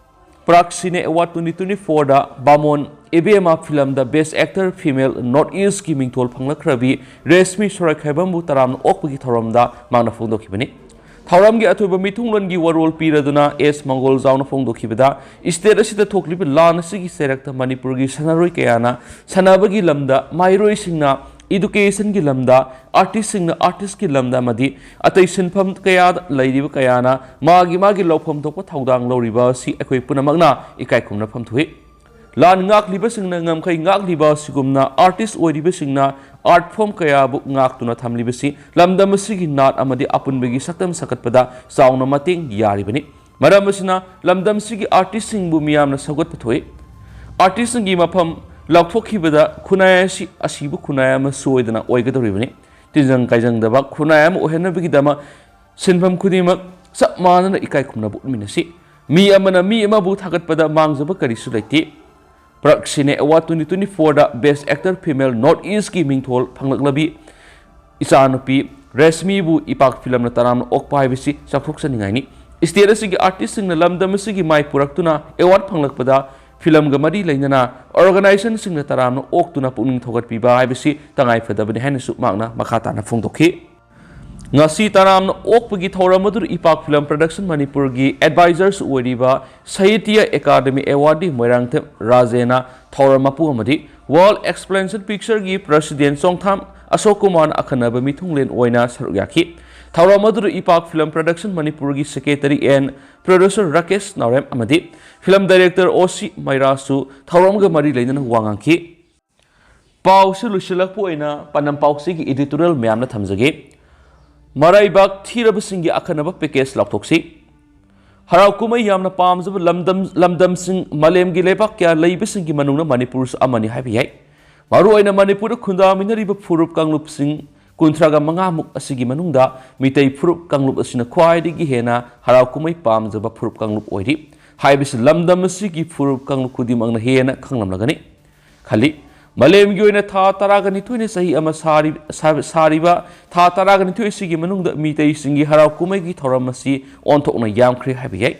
ꯄ꯭ꯔꯥꯛ ꯁꯤꯅꯦ ꯑꯦꯋꯥꯔꯗ ꯇ꯭ꯋꯦꯟꯇꯤ ꯇ꯭ꯋꯦꯟꯇꯤ ꯐꯣꯔꯗ ꯕꯥꯃꯣꯟ ꯏꯕꯦꯝꯃ ꯐꯤꯂꯝꯗ ꯕꯦꯁ ꯑꯦꯛꯇꯔ ꯐꯤꯃꯦꯜ ꯅꯣꯔꯠ ꯏꯁꯀꯤ ꯃꯤꯡꯊꯣꯜ ꯐꯪꯂꯛꯈ꯭ꯔꯕꯤ ꯔꯦꯁꯃꯤ ꯁꯣꯔꯥꯏꯈꯥꯏꯕꯝꯕꯨ ꯇꯔꯥꯝꯅ ꯑꯣꯛꯄꯒꯤ ꯊꯧꯔꯝꯗ ꯃꯍꯥꯛꯅ ꯐꯣꯡꯗꯣꯛꯈꯤꯕꯅꯤ꯫ ꯊꯧꯔꯝꯒꯤ ꯑꯊꯣꯏꯕ ꯃꯤꯊꯨꯡꯂꯣꯟꯒꯤ ꯋꯥꯔꯣꯜ ꯄꯤꯔꯗꯨꯅ ꯑꯦꯁ ꯃꯪꯒꯣꯜꯖꯥꯎꯅ ꯐꯣꯡꯗꯣꯛꯈꯤꯕꯗ, ꯁ꯭ꯇꯦꯠ ꯑꯁꯤꯗ ꯊꯣꯛꯂꯤꯕ ꯂꯥꯟ ꯑꯁꯤꯒꯤ ꯆꯩꯔꯛꯇ ꯃꯅꯤꯄꯨꯔꯒꯤ ꯁꯥꯟꯅꯔꯣꯏ ꯀꯌꯥꯅ ꯁꯥꯟꯅꯕꯒꯤ ꯂꯝꯗ, ꯃꯍꯩꯔꯣꯏꯁꯤꯡꯅ ꯏꯗꯨꯀꯦꯁꯟꯒꯤ ꯂꯝꯗ, ꯑꯥꯔꯇꯤꯁꯁꯤꯡꯅ ꯑꯥꯔꯇꯤꯁꯀꯤ ꯂꯝꯗ ꯑꯃꯗꯤ ꯑꯇꯩ ꯁꯤꯟꯐꯝ ꯀꯌꯥꯗ ꯂꯩꯔꯤꯕ ꯀꯌꯥꯅ ꯃꯥꯒꯤ ꯃꯥꯒꯤ ꯂꯧꯐꯝ ꯊꯣꯛꯄ ꯊꯧꯗꯥꯡ ꯂꯧꯔꯤꯕ ꯑꯁꯤ ꯑꯩꯈꯣꯏ ꯄꯨꯝꯅꯃꯛꯅ ꯏꯀꯥꯏ ꯈꯨꯝꯅꯐꯝ ꯊꯣꯛꯏ꯫ ꯂꯥꯟ ꯉꯥꯛꯂꯤꯕꯁꯤꯡꯅ ꯉꯝꯈꯩ ꯉꯥꯛꯂꯤꯕ ꯑꯁꯤꯒꯨꯝꯅ ꯑꯥꯔꯇꯤꯁ ꯑꯣꯏꯔꯤꯕꯁꯤꯡꯅ ꯑꯥꯔꯠ ꯐꯣꯔꯝ ꯀꯌꯥꯕꯨ ꯉꯥꯛꯇꯨꯅ ꯊꯝꯂꯤꯕꯁꯤ ꯂꯝꯗꯝ ꯑꯁꯤꯒꯤ ꯅꯥꯠ ꯑꯃꯗꯤ ꯑꯄꯨꯟꯕꯒꯤ ꯁꯛꯇꯝ ꯁꯥꯒꯠꯄꯗ ꯆꯥꯎꯅ ꯃꯇꯦꯡ ꯌꯥꯔꯤꯕꯅꯤ꯫ ꯃꯔꯝ ꯑꯁꯤꯅ ꯂꯝꯗꯝꯁꯤꯒꯤ ꯑꯥꯔꯇꯤꯁꯁꯤꯡꯕꯨ ꯃꯤꯌꯥꯝꯅ ꯁꯧꯒꯠꯄ ꯊꯣꯛꯏ꯫ ꯑꯥꯔꯇꯤꯁꯁꯤꯡꯒꯤ ꯃꯐꯝ ꯂꯥꯎꯊꯣꯛꯈꯤꯕꯗ ꯈꯨꯟꯅꯥꯏ ꯑꯁꯤ ꯑꯁꯤꯕ ꯈꯨꯟꯅꯥꯏ ꯑꯃ ꯁꯣꯏꯗꯅ ꯑꯣꯏꯒꯗꯧꯔꯤꯕꯅꯤ꯫ ꯇꯤꯟꯖꯪ ꯀꯥꯏꯖꯪꯗꯕ ꯈꯨꯟꯅꯥꯏ ꯑꯃ ꯑꯣꯏꯍꯟꯅꯕꯒꯤꯗꯃꯛ ꯁꯤꯟꯐꯝ ꯈꯨꯗꯤꯡꯃꯛ ꯆꯞ ꯃꯥꯟꯅꯅ ꯏꯀꯥꯏ ꯈꯨꯝꯅꯕ ꯎꯠꯃꯤꯟꯅꯁꯤ꯫ ꯃꯤ ꯑꯃꯅ ꯃꯤ ꯑꯃꯕꯨ ꯊꯥꯒꯠꯄꯗ ꯃꯥꯡꯖꯕ ꯀꯔꯤꯁꯨ ꯂꯩꯇꯦ꯫ ꯄ꯭ꯔꯛ ꯁꯤꯅꯦ award twenty twenty fourꯗ Best Actor Female North Eastꯀꯤ ꯃꯤꯡꯊꯣꯜ ꯐꯪꯂꯛꯂꯕꯤ ꯏꯆꯥꯅꯨꯄꯤ ꯔꯦꯁꯃꯤꯕꯨ ꯏꯄꯥꯛ ꯐꯤꯂꯝꯅ ꯇꯔꯥꯝꯅ ꯑꯣꯛꯄ ꯍꯥꯏꯕꯁꯤ ꯆꯥꯎꯊꯣꯛꯆꯅꯤꯡꯉꯥꯏꯅꯤ꯫ ꯁ꯭ꯇꯦꯠ ꯑꯁꯤꯒꯤ ꯑꯥꯔꯇꯤꯁꯁꯤꯡꯅ ꯂꯝꯗꯝ ꯑꯁꯤꯒꯤ ꯃꯥꯏ ꯄꯨꯔꯛꯇꯨꯅ ꯑꯦꯋꯥꯔꯗ ꯐꯪꯂꯛꯄꯗ ꯐꯤꯂꯝꯒ ꯃꯔꯤ ꯂꯩꯅꯅ ꯑꯣꯔꯒꯅꯥꯏꯖꯦꯁꯟꯁꯤꯡꯅ ꯇꯔꯥꯝꯅ ꯑꯣꯛꯇꯨꯅ ꯄꯨꯛꯅꯤꯡ ꯊꯧꯒꯠꯄꯤꯕ ꯍꯥꯏꯕꯁꯤ ꯇꯉꯥꯏꯐꯗꯕꯅꯤ ꯍꯥꯏꯅꯁꯨ ꯃꯍꯥꯛꯅ ꯃꯈꯥ ꯇꯥꯅ ꯐꯣꯡꯗꯣꯛꯈꯤ꯫ ꯉꯁꯤ ꯇꯔꯥꯝꯅ ꯑꯣꯛꯄꯒꯤ ꯊꯧꯔꯝ ꯑꯗꯨꯗ ꯏꯄꯥꯛ ꯐꯤꯂꯝ ꯄ꯭ꯔꯗꯛꯁꯟ ꯃꯅꯤꯄꯨꯔꯒꯤ ꯑꯦꯗꯚꯥꯏꯖꯔꯁꯨ ꯑꯣꯏꯔꯤꯕ ꯁꯥꯍꯤꯇ꯭ꯌ ꯑꯦꯀꯥꯗꯃꯤ ꯑꯦꯋꯥꯔꯗꯤ ꯃꯣꯏꯔꯥꯡꯊꯦꯝ ꯔꯥꯖꯦꯅ ꯊꯧꯔꯝ ꯃꯄꯨ ꯑꯃꯗꯤ ꯋꯥꯔꯜꯗ ꯑꯦꯛꯁꯄ꯭ꯂꯦꯅꯦꯁꯟ ꯄꯤꯛꯆꯔꯒꯤ ꯄ꯭ꯔꯁꯤꯗꯦꯟ ꯆꯣꯡꯊꯥꯝ ꯑꯁꯣꯛ ꯀꯨꯃꯥꯔꯅ ꯑꯈꯟꯅꯕ ꯃꯤꯊꯨꯡꯂꯦꯟ ꯑꯣꯏꯅ ꯁꯔꯨꯛ ꯌꯥꯈꯤ꯫ ꯊꯧꯔꯝ ꯑꯗꯨꯗ ꯏꯄꯥꯛ ꯐꯤꯂꯝ ꯄ꯭ꯔꯗꯛꯁꯟ ꯃꯅꯤꯄꯨꯔꯒꯤ ꯁꯦꯀ꯭ꯔꯦꯇꯔꯤ ꯑꯦꯟ ꯄ꯭ꯔꯣꯗ꯭ꯌꯨꯁꯔ ꯔꯥꯀꯦꯁ ꯅꯥꯎꯔꯦꯝ ꯑꯃꯗꯤ ꯐꯤꯂꯝ ꯗꯥꯏꯔꯦꯛꯇꯔ ꯑꯣ ꯁꯤ ꯃꯩꯔꯥꯁꯨ ꯊꯧꯔꯝꯒ ꯃꯔꯤ ꯂꯩꯅꯅ ꯋꯥ ꯉꯥꯡꯈꯤ꯫ ꯄꯥꯎꯁꯤ ꯂꯣꯏꯁꯤꯜꯂꯛꯄ ꯑꯣꯏꯅ ꯄꯥꯟꯗꯝ ꯄꯥꯎꯆꯦꯒꯤ editorial ꯃꯌꯥꯝꯅ ꯊꯝꯖꯒꯦ꯫ ꯃꯔꯩꯕꯥꯛ ꯊꯤꯔꯕꯁꯤꯡꯒꯤ ꯑꯈꯟꯅꯕ package ꯂꯥꯎꯊꯣꯛꯁꯤ꯫ ꯍꯔꯥꯎ ꯀꯨꯝꯍꯩ ꯌꯥꯝꯅ ꯄꯥꯝꯖꯕ ꯂꯝꯗꯝ, ꯂꯝꯗꯝꯁꯤꯡ ꯃꯥꯂꯦꯝꯒꯤ ꯂꯩꯕꯥꯛ ꯀꯌꯥ ꯂꯩꯕꯁꯤꯡꯒꯤ ꯃꯅꯨꯡꯗ ꯃꯅꯤꯄꯨꯔꯁꯨ ꯑꯃꯅꯤ ꯍꯥꯏꯕ ꯌꯥꯏ꯫ ꯃꯔꯨꯑꯣꯏꯅ ꯃꯅꯤꯄꯨꯔꯗ ꯈꯨꯟꯗꯥꯃꯤꯟꯅꯔꯤꯕ ꯐꯨꯔꯨꯞ ꯀꯥꯡꯂꯨꯞꯁꯤꯡ ꯀꯨꯟꯊ꯭ꯔꯥꯒ ꯃꯉꯥꯃꯨꯛ ꯑꯁꯤꯒꯤ ꯃꯅꯨꯡꯗ ꯃꯤꯇꯩ ꯐꯨꯔꯨꯞ ꯀꯥꯡꯂꯨꯞ ꯑꯁꯤꯅ ꯈ꯭ꯋꯥꯏꯗꯒꯤ ꯍꯦꯟꯅ ꯍꯔꯥꯎ ꯀꯨꯝꯍꯩ ꯄꯥꯝꯖꯕ ꯐꯨꯔꯨꯞ ꯀꯥꯡꯂꯨꯞ ꯑꯣꯏꯔꯤ ꯍꯥꯏꯕꯁꯤ ꯂꯝꯗꯝ ꯑꯁꯤꯒꯤ ꯐꯨꯔꯨꯞ ꯀꯥꯡꯂꯨꯞ ꯈꯨꯗꯤꯡꯃꯛꯅ ꯍꯦꯟꯅ ꯈꯪꯂꯝꯂꯒꯅꯤ ꯈꯜꯂꯤ꯫ ꯃꯥꯂꯦꯝꯒꯤ ꯑꯣꯏꯅ ꯊꯥ ꯇꯔꯥꯒ ꯅꯤꯊꯣꯏꯅ ꯆꯍꯤ ꯑꯃ ꯁꯥꯔꯤ-, ꯁꯥ-, ꯁꯥꯔꯤꯕ ꯊꯥ ꯇꯔꯥꯒ ꯅꯤꯊꯣꯏ ꯑꯁꯤꯒꯤ ꯃꯅꯨꯡꯗ ꯃꯤꯇꯩꯁꯤꯡꯒꯤ ꯍꯔꯥꯎ ꯀꯨꯝꯍꯩꯒꯤ ꯊꯧꯔꯝ ꯑꯁꯤ ꯑꯣꯟꯊꯣꯛꯅ ꯌꯥꯝꯈ꯭ꯔꯦ ꯍꯥꯏꯕ ꯌꯥꯏ꯫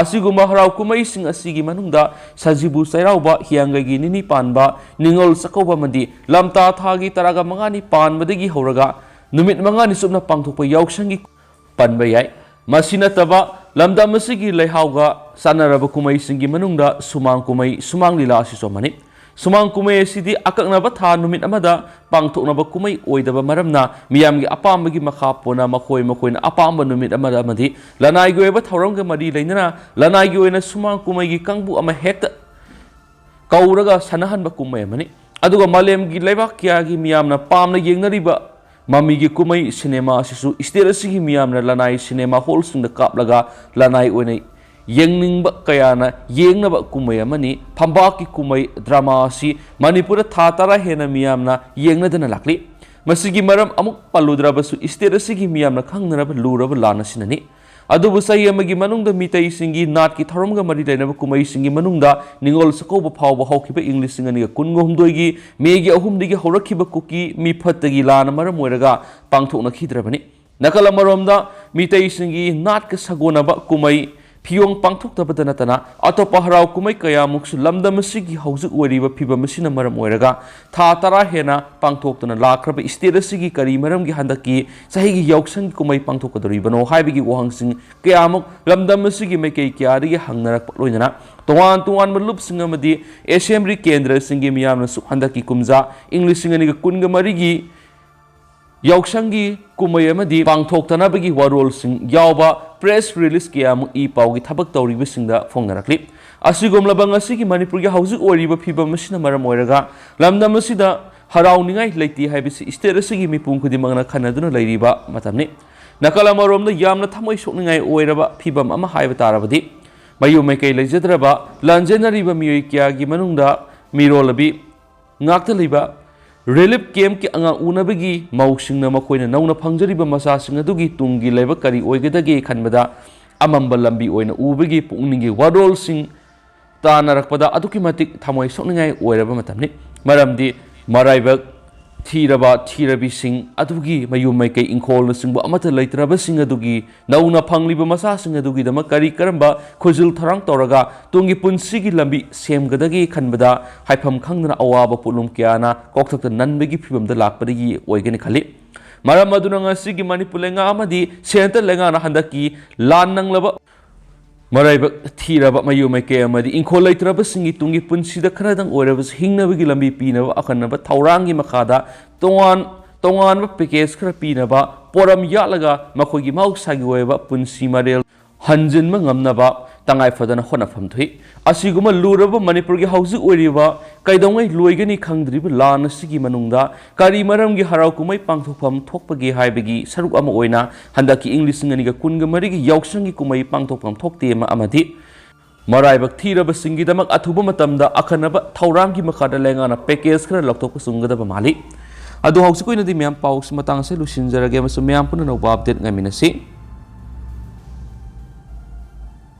ꯑꯁꯤꯒꯨꯝꯕ ꯍꯔꯥꯎ ꯀꯨꯝꯍꯩꯁꯤꯡ ꯑꯁꯤꯒꯤ ꯃꯅꯨꯡꯗ ꯁꯖꯤꯕꯨ ꯆꯩꯔꯥꯎꯕ, ꯍꯤꯌꯥꯡꯒꯩꯒꯤ ꯅꯤꯅꯤ ꯄꯥꯟꯕ, ꯅꯤꯉꯣꯜ ꯆꯥꯛꯀꯧꯕ ꯑꯃꯗꯤ ꯂꯝꯇꯥ ꯊꯥꯒꯤ ꯇꯔꯥꯒ ꯃꯉꯥꯅꯤ ꯄꯥꯟꯕꯗꯒꯤ ꯍꯧꯔꯒ ꯅꯨꯃꯤꯠ ꯃꯉꯥꯅꯤ ꯆꯨꯞꯅ ꯄꯥꯡꯊꯣꯛꯄ ꯌꯥꯎꯁꯪꯒꯤ ꯄꯟꯕ ꯌꯥꯏ꯫ ꯃꯁꯤ ꯅꯠꯇꯕ ꯂꯝꯗꯝ ꯑꯁꯤꯒꯤ ꯂꯩꯍꯥꯎꯒ ꯆꯥꯟꯅꯔꯕ ꯀꯨꯝꯍꯩꯁꯤꯡꯒꯤ ꯃꯅꯨꯡꯗ ꯁꯨꯃꯥꯡ ꯀꯨꯝꯍꯩ, ꯁꯨꯃꯥꯡ ꯂꯤꯂꯥ ꯑꯁꯤꯁꯨ ꯑꯃꯅꯤ꯫ ꯁꯨꯃꯥꯡ ꯀꯨꯝꯍꯩ ꯑꯁꯤꯗꯤ ꯑꯀꯛꯅꯕ ꯊꯥ ꯅꯨꯃꯤꯠ ꯑꯃꯗ ꯄꯥꯡꯊꯣꯛꯅꯕ ꯀꯨꯝꯍꯩ ꯑꯣꯏꯗꯕ ꯃꯔꯝꯅ ꯃꯤꯌꯥꯝꯒꯤ ꯑꯄꯥꯝꯕꯒꯤ ꯃꯈꯥ ꯄꯣꯟꯅ ꯃꯈꯣꯏ ꯃꯈꯣꯏꯅ ꯑꯄꯥꯝꯕ ꯅꯨꯃꯤꯠ ꯑꯃꯗ ꯑꯃꯗꯤ ꯂꯅꯥꯏꯒꯤ ꯑꯣꯏꯕ ꯊꯧꯔꯝꯒ ꯃꯔꯤ ꯂꯩꯅꯅ ꯂꯅꯥꯏꯒꯤ ꯑꯣꯏꯅ ꯁꯨꯃꯥꯡ ꯀꯨꯝꯍꯩꯒꯤ ꯀꯥꯡꯕꯨ ꯑꯃ ꯍꯦꯛꯇ ꯀꯧꯔꯒ ꯁꯥꯟꯅꯍꯟꯕ ꯀꯨꯝꯍꯩ ꯑꯃꯅꯤ꯫ ꯑꯗꯨꯒ ꯃꯥꯂꯦꯝꯒꯤ ꯂꯩꯕꯥꯛ ꯀꯌꯥꯒꯤ ꯃꯤꯌꯥꯝꯅ ꯄꯥꯝꯅ ꯌꯦꯡꯅꯔꯤꯕ ꯃꯃꯤꯒꯤ ꯀꯨꯝꯍꯩ ꯁꯤꯅꯦꯃꯥ ꯑꯁꯤꯁꯨ ꯁ꯭ꯇꯦꯠ ꯑꯁꯤꯒꯤ ꯃꯤꯌꯥꯝꯅ ꯂꯅꯥꯏ ꯁꯤꯅꯦꯃꯥ ꯍꯣꯜꯁꯤꯡꯗ ꯀꯥꯞꯂꯒ ꯂꯅꯥꯏ ꯑꯣꯏꯅ ꯌꯦꯡꯅꯤꯡꯕ ꯀꯌꯥꯅ ꯌꯦꯡꯅꯕ ꯀꯨꯝꯍꯩ ꯑꯃꯅꯤ꯫ ꯐꯝꯕꯥꯛꯀꯤ ꯀꯨꯝꯍꯩ ꯗ꯭ꯔꯃꯥ ꯑꯁꯤ ꯃꯅꯤꯄꯨꯔꯗ ꯊꯥ ꯇꯔꯥ ꯍꯦꯟꯅ ꯃꯤꯌꯥꯝꯅ ꯌꯦꯡꯅꯗꯅ ꯂꯥꯛꯂꯤ꯫ ꯃꯁꯤꯒꯤ ꯃꯔꯝ ꯑꯃꯨꯛ ꯄꯜꯂꯨꯗ꯭ꯔꯕꯁꯨ, ꯏꯁꯇꯦꯠ ꯑꯁꯤꯒꯤ ꯃꯤꯌꯥꯝꯅ ꯈꯪꯅꯔꯕ ꯂꯨꯔꯕ ꯂꯥꯟ ꯑꯁꯤꯅꯅꯤ꯫ ꯑꯗꯨꯕꯨ ꯆꯍꯤ ꯑꯃꯒꯤ ꯃꯅꯨꯡꯗ ꯃꯤꯇꯩꯁꯤꯡꯒꯤ ꯅꯥꯠꯀꯤ ꯊꯧꯔꯝꯒ ꯃꯔꯤ ꯂꯩꯅꯕ ꯀꯨꯝꯍꯩꯁꯤꯡꯒꯤ ꯃꯅꯨꯡꯗ ꯅꯤꯉꯣꯜ ꯆꯥꯛꯀꯧꯕ ꯐꯥꯎꯕ ꯍꯧꯈꯤꯕ ꯏꯪ ꯂꯤꯁꯤꯡ ꯑꯅꯤꯒ ꯀꯨꯟꯒ ꯍꯨꯝꯗꯣꯏꯒꯤ ꯃꯦꯒꯤ ꯑꯍꯨꯝꯗꯒꯤ ꯍꯧꯔꯛꯈꯤꯕ ꯀꯨꯀꯤ ꯃꯤꯐꯠꯇꯒꯤ ꯂꯥꯟꯅ ꯃꯔꯝ ꯑꯣꯏꯔꯒ ꯄꯥꯡꯊꯣꯛꯅꯈꯤꯗ꯭ꯔꯕꯅꯤ꯫ ꯅꯥꯀꯜ ꯑꯃꯔꯣꯝꯗ ꯃꯤꯇꯩꯁꯤꯡꯒꯤ ꯅꯥꯠꯀ ꯁꯥꯒꯣꯟꯅꯕ ꯀꯨꯝꯍꯩ ꯐꯤꯌꯣꯡ ꯄꯥꯡꯊꯣꯛꯇꯕꯗ ꯅꯠꯇꯅ ꯑꯇꯣꯞꯄ ꯍꯔꯥꯎ ꯀꯨꯝꯍꯩ ꯀꯌꯥꯃꯨꯛꯁꯨ ꯂꯝꯗꯝ ꯑꯁꯤꯒꯤ ꯍꯧꯖꯤꯛ ꯑꯣꯏꯔꯤꯕ ꯐꯤꯕꯝ ꯑꯁꯤꯅ ꯃꯔꯝ ꯑꯣꯏꯔꯒ ꯊꯥ ꯇꯔꯥ ꯍꯦꯟꯅ ꯄꯥꯡꯊꯣꯛꯇꯨꯅ ꯂꯥꯛꯈ꯭ꯔꯕ ꯏꯁꯇꯦꯠ ꯑꯁꯤꯒꯤ ꯀꯔꯤ ꯃꯔꯝꯒꯤ ꯍꯟꯗꯛꯀꯤ ꯆꯍꯤꯒꯤ ꯌꯥꯎꯁꯪꯒꯤ ꯀꯨꯝꯍꯩ ꯄꯥꯡꯊꯣꯛꯀꯗꯧꯔꯤꯕꯅꯣ ꯍꯥꯏꯕꯒꯤ ꯋꯥꯍꯪꯁꯤꯡ ꯀꯌꯥꯃꯨꯛ ꯂꯝꯗꯝ ꯑꯁꯤꯒꯤ ꯃꯥꯏꯀꯩ ꯀꯌꯥꯗꯒꯤ ꯍꯪꯅꯔꯛꯄ ꯂꯣꯏꯅꯅ ꯇꯣꯉꯥꯟ ꯇꯣꯉꯥꯟꯕ ꯂꯨꯞꯁꯤꯡ ꯑꯃꯗꯤ ꯑꯦꯁꯦꯝꯕ꯭ꯂꯤ ꯀꯦꯟꯗ꯭ꯔꯁꯤꯡꯒꯤ ꯃꯤꯌꯥꯝꯅꯁꯨ ꯍꯟꯗꯛꯀꯤ ꯀꯨꯝꯖꯥ ꯏꯪ ꯂꯤꯁꯤꯡ ꯑꯅꯤꯒ ꯀꯨꯟꯒ ꯃꯔꯤꯒꯤ ꯌꯥꯎꯁꯪꯒꯤ ꯀꯨꯝꯍꯩ ꯑꯃꯗꯤ ꯄꯥꯡꯊꯣꯛꯇꯅꯕꯒꯤ ꯋꯥꯔꯣꯜꯁꯤꯡ ꯌꯥꯎꯕ ꯄ꯭ꯔꯦꯁ ꯔꯤꯂꯤꯖ ꯀꯌꯥꯃꯨꯛ ꯏ ꯄꯥꯎꯒꯤ ꯊꯕꯛ ꯇꯧꯔꯤꯕꯁꯤꯡꯗ ꯐꯣꯡꯅꯔꯛꯂꯤ꯫ ꯑꯁꯤꯒꯨꯝꯂꯕ ꯉꯁꯤꯒꯤ ꯃꯅꯤꯄꯨꯔꯒꯤ ꯍꯧꯖꯤꯛ ꯑꯣꯏꯔꯤꯕ ꯐꯤꯕꯝ ꯑꯁꯤꯅ ꯃꯔꯝ ꯑꯣꯏꯔꯒ ꯂꯝꯗꯝ ꯑꯁꯤꯗ ꯍꯔꯥꯎꯅꯤꯡꯉꯥꯏ ꯂꯩꯇꯦ ꯍꯥꯏꯕꯁꯤ ꯏꯁꯇꯦꯠ ꯑꯁꯤꯒꯤ ꯃꯤꯄꯨꯝ ꯈꯨꯗꯤꯡꯃꯛꯅ ꯈꯟꯅꯗꯨꯅ ꯂꯩꯔꯤꯕ ꯃꯇꯝꯅꯤ꯫ ꯅꯥꯀꯜ ꯑꯃꯔꯣꯝꯗ ꯌꯥꯝꯅ ꯊꯃꯣꯏ ꯁꯣꯛꯅꯤꯡꯉꯥꯏ ꯑꯣꯏꯔꯕ ꯐꯤꯕꯝ ꯑꯃ ꯍꯥꯏꯕ ꯇꯥꯔꯕꯗꯤ, ꯃꯌꯨꯝ ꯃꯩꯀꯩ ꯂꯩꯖꯗ꯭ꯔꯕ ꯂꯥꯟꯖꯦꯟꯅꯔꯤꯕ ꯃꯤꯑꯣꯏ ꯀꯌꯥꯒꯤ ꯃꯅꯨꯡꯗ ꯃꯤꯔꯣꯜꯂꯕꯤ ꯉꯥꯛꯇ ꯂꯩꯕ ꯔꯤꯂꯤꯐ ꯀꯦꯝꯞꯀꯤ ꯑꯉꯥꯡ ꯎꯅꯕꯒꯤ ꯃꯧꯁꯤꯡꯅ ꯃꯈꯣꯏꯅ ꯅꯧꯅ ꯐꯪꯖꯔꯤꯕ ꯃꯆꯥꯁꯤꯡ ꯑꯗꯨꯒꯤ ꯇꯨꯡꯒꯤ ꯂꯥꯏꯕꯛ ꯀꯔꯤ ꯑꯣꯏꯒꯗꯒꯦ ꯈꯟꯕꯗ ꯑꯃꯝꯕ ꯂꯝꯕꯤ ꯑꯣꯏꯅ ꯎꯕꯒꯤ ꯄꯨꯛꯅꯤꯡꯒꯤ ꯋꯥꯔꯣꯜꯁꯤꯡ ꯇꯥꯅꯔꯛꯄꯗ ꯑꯗꯨꯛꯀꯤ ꯃꯇꯤꯛ ꯊꯃꯣꯏ ꯁꯣꯛꯅꯤꯡꯉꯥꯏ ꯑꯣꯏꯔꯕ ꯃꯇꯝꯅꯤ꯫ ꯃꯔꯝꯗꯤ ꯃꯔꯥꯏꯕꯛ ꯊꯤꯔꯕ ꯊꯤꯔꯕꯤꯁꯤꯡ ꯑꯗꯨꯒꯤ ꯃꯌꯨꯝ ꯃꯩꯀꯩ, ꯏꯪꯈꯣꯜꯅꯆꯤꯡꯕ ꯑꯃꯠꯇ ꯂꯩꯇ꯭ꯔꯕꯁꯤꯡ ꯑꯗꯨꯒꯤ ꯅꯧꯅ ꯐꯪꯂꯤꯕ ꯃꯆꯥꯁꯤꯡ ꯑꯗꯨꯒꯤꯗꯃꯛ ꯀꯔꯤ ꯀꯔꯝꯕ ꯈꯨꯖꯤꯜ ꯊꯧꯔꯥꯡ ꯇꯧꯔꯒ ꯇꯨꯡꯒꯤ ꯄꯨꯟꯁꯤꯒꯤ ꯂꯝꯕꯤ ꯁꯦꯝꯒꯗꯒꯦ ꯈꯟꯕꯗ ꯍꯥꯏꯐꯝ ꯈꯪꯗꯅ ꯑꯋꯥꯕ ꯄꯣꯠꯂꯨꯝ ꯀꯌꯥꯅ ꯀꯣꯛꯊꯛꯇ ꯅꯟꯕꯒꯤ ꯐꯤꯕꯝꯗ ꯂꯥꯛꯄꯗꯒꯤ ꯑꯣꯏꯒꯅꯤ ꯈꯜꯂꯤ꯫ ꯃꯔꯝ ꯑꯗꯨꯅ ꯉꯁꯤꯒꯤ ꯃꯅꯤꯄꯨꯔ ꯂꯩꯉꯥꯛ ꯑꯃꯗꯤ ꯁꯦꯟꯇꯔ ꯂꯩꯉꯥꯛꯅ ꯍꯟꯗꯛꯀꯤ ꯂꯥꯟ ꯅꯪꯂꯕ ꯃꯔꯥꯏꯕꯛ ꯊꯤꯔꯕ ꯃꯌꯨꯝ ꯃꯩꯀꯩ ꯑꯃꯗꯤ ꯏꯪꯈꯣꯜ ꯂꯩꯇ꯭ꯔꯕꯁꯤꯡꯒꯤ ꯇꯨꯡꯒꯤ ꯄꯨꯟꯁꯤꯗ ꯈꯔꯗꯪ ꯑꯣꯏꯔꯕꯁꯨ ꯍꯤꯡꯅꯕꯒꯤ ꯂꯝꯕꯤ ꯄꯤꯅꯕ ꯑꯈꯟꯅꯕ ꯊꯧꯔꯥꯡꯒꯤ ꯃꯈꯥꯗ ꯇꯣꯉꯥꯟ ꯇꯣꯉꯥꯟꯕ ꯄꯦꯀꯦꯖ ꯈꯔ ꯄꯤꯅꯕ ꯄꯣꯔꯝ ꯌꯥꯠꯂꯒ ꯃꯈꯣꯏꯒꯤ ꯃꯍꯧꯁꯥꯒꯤ ꯑꯣꯏꯕ ꯄꯨꯟꯁꯤ ꯃꯔꯦꯜ ꯍꯟꯖꯤꯟꯕ ꯉꯝꯅꯕ ꯇꯉꯥꯏ ꯐꯗꯅ ꯍꯣꯠꯅꯐꯝ ꯊꯣꯛꯏ꯫ ꯑꯁꯤꯒꯨꯝꯕ ꯂꯨꯔꯕ ꯃꯅꯤꯄꯨꯔꯒꯤ ꯍꯧꯖꯤꯛ ꯑꯣꯏꯔꯤꯕ ꯀꯩꯗꯧꯉꯩ ꯂꯣꯏꯒꯅꯤ ꯈꯪꯗ꯭ꯔꯤꯕ ꯂꯥꯟ ꯑꯁꯤꯒꯤ ꯃꯅꯨꯡꯗ ꯀꯔꯤ ꯃꯔꯝꯒꯤ ꯍꯔꯥꯎ ꯀꯨꯝꯍꯩ ꯄꯥꯡꯊꯣꯛꯐꯝ ꯊꯣꯛꯄꯒꯦ ꯍꯥꯏꯕꯒꯤ ꯁꯔꯨꯛ ꯑꯃ ꯑꯣꯏꯅ ꯍꯟꯗꯛꯀꯤ ꯏꯪ ꯂꯤꯁꯤꯡ ꯑꯅꯤꯒ ꯀꯨꯟꯒ ꯃꯔꯤꯒꯤ ꯌꯥꯎꯁꯪꯒꯤ ꯀꯨꯝꯍꯩ ꯄꯥꯡꯊꯣꯛꯐꯝ ꯊꯣꯛꯇꯦ ꯑꯃ ꯑꯃꯗꯤ ꯃꯔꯥꯏꯕꯛ ꯊꯤꯔꯕꯁꯤꯡꯒꯤꯗꯃꯛ ꯑꯊꯨꯕ ꯃꯇꯝꯗ ꯑꯈꯟꯅꯕ ꯊꯧꯔꯥꯡꯒꯤ ꯃꯈꯥꯗ ꯂꯩꯉꯥꯛꯅ ꯄꯦꯀꯦꯖ ꯈꯔ ꯂꯧꯊꯣꯛꯄ ꯆꯨꯝꯒꯗꯕ ꯃꯥꯜꯂꯤ꯫ ꯑꯗꯣ ꯍꯧꯖꯤꯛ ꯑꯣꯏꯅꯗꯤ ꯃꯌꯥꯝ ꯄꯥꯎꯁꯤ ꯃꯇꯥꯡ ꯑꯁꯤꯗ ꯂꯣꯏꯁꯤꯟꯖꯔꯒꯦ ꯑꯃꯁꯨꯡ ꯃꯌꯥꯝ ꯄꯨꯟꯅ ꯑꯅꯧꯕ ꯑꯞꯗꯦꯠ ꯉꯥꯏꯃꯤꯟꯅꯁꯤ꯫